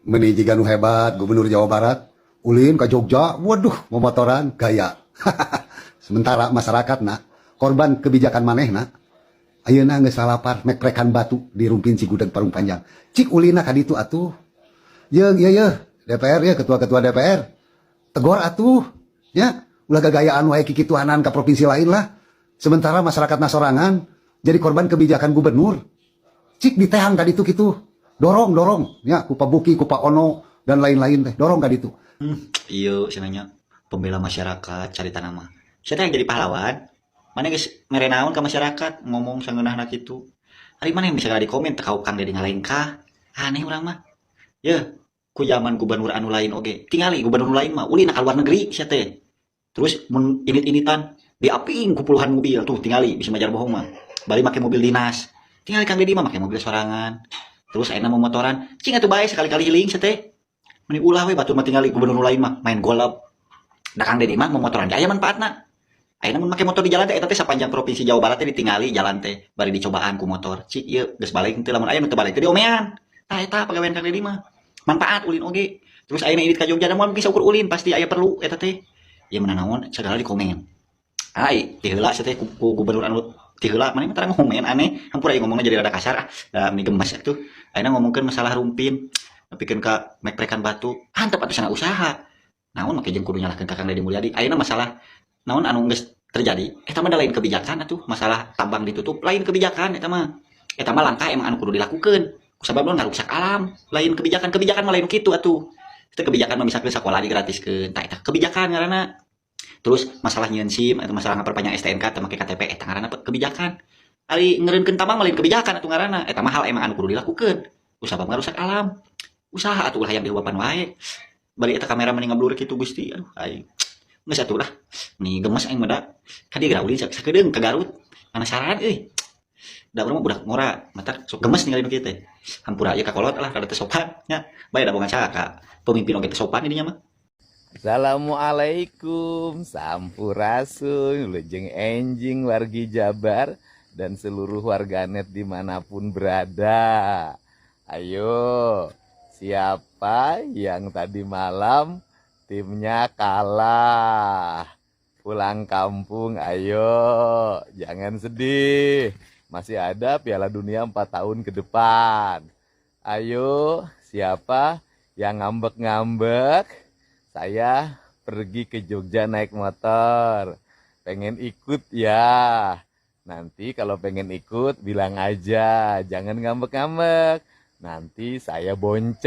Meni jiga nu hebat Gubernur Jawa Barat ulin ke Jogja, waduh, momotoran gaya. Sementara masyarakat na korban kebijakan manehna ayeuna geus lalapar, meprekan batu di Rumpin Cigudeg, Parung Panjang. Cik ulinna ka ditu atuh. Jeung ieu ye DPR ya, ketua-ketua DPR, tegor atuh ya, ulah gagayaan wae kikituanan ke provinsi lain lah, sementara masyarakat sorangan jadi korban kebijakan gubernur. Cik diteang ka ditu kitu, dorong dorong ya ku Pak Buki, ku Pak Ono, dan lain-lain teh, dorong ka ditu. Iya, cenah pembela masyarakat carita nama. Siapa yang jadi pahlawan? Mana geus mere naon ka masyarakat ngomong sangeunahna kitu? Ari mana yang bisa di komen teh Kang Dedi ngalengkah? Aneh urang mah. Ye, ku zaman gubernur anu lain oge. Tingali gubernur lain mah ulin ka luar negeri sia teh. Terus mun init-initan diaping ku puluhan mobil tuh, tingali bisa majar bohong mah. Bari make mobil dinas. Tingali Kang Dedi mah make mobil sorangan. Terus ayeuna mau motoran, cing atuh bae sekali-kali healing sia teh. Meni ulah we, batur mah tingali gubernur lain mah main golf. Da Kang Dedi mah mau motoran aya manfaatna. Ayeuna mun make motor di jalan teh, eta teh sapanjang provinsi Jawa Barat teh ditingali jalan teh bari dicobaan ku motor. Cik ieu geus balik teu? Lamun aya nu teu balik teh diomean. Tah, eta pagawean Kang Dedi mah. Manfaat ulin oge. Terus ayeuna indit ka Jogja da moal mungkin saukur ulin, pasti aya perlu eta teh. Ya mana naon segala di komen. Ai ti heula sia teh ku gubernur anu ti heula maneh mah tara ngomen, aneh. Hampura ieu ngomongna jadi rada kasar ah. Da meni gemes atuh. Ayeuna ngomongkeun masalah Rumpin nepikeun ka mekprekan batu, antep atuh sana usaha. Naon make jeung kudu nyalahkeun ka Kang Dedi Mulyadi? Ayeuna masalah naon anu geus terjadi eta mah lain kebijakan atuh. Masalah tambang ditutup lain kebijakan eta mah. Eta mah langkah emang anu kudu dilakukeun kusabab naon ngarusak alam, lain kebijakan. Kebijakan mah lain kitu atuh. Itu kebijakan mah misalkan sekolah digratiskeun, tah, eta kebijakan ngaranna. Terus masalah nyieun SIM atau masalah ngaperpanjang STNK atau make KTP, eta ngaranna kebijakan. Ari ngeureunkeun tambang mah lain kebijakan atuh ngaranna. Eta mah hal emang anu kudu dilakukeun kusabab ngarusak alam. Usaha atuh, ulah yang dihuapan wae. Bari eta kamera meni ngablur kitu, Gusti. Aduh, aing geus atuh lah, meni gemes aing mah. Ka dieu geura ulin sakedeung ka Garut, penasaran euy. Da urang mah budak ngora, mata sok gemes ningali nu kieu teh. Hampura ieu ka kolot lah kada teu sopan nya. Bae da boga ka pemimpin oge teu sopan ininya mah. Assalamualaikum, Sampurasun, Wilujeng Enjing wargi Jabar dan seluruh warganet dimanapun berada. Ayo, siapa yang tadi malam timnya kalah? Pulang kampung, ayo, jangan sedih. Masih ada Piala Dunia 4 tahun ke depan. Ayo, siapa yang ngambek-ngambek? Saya pergi ke Jogja naik motor. Pengen ikut ya? Nanti kalau pengen ikut bilang aja, jangan ngambek-ngambek. Nanti saya bonceng.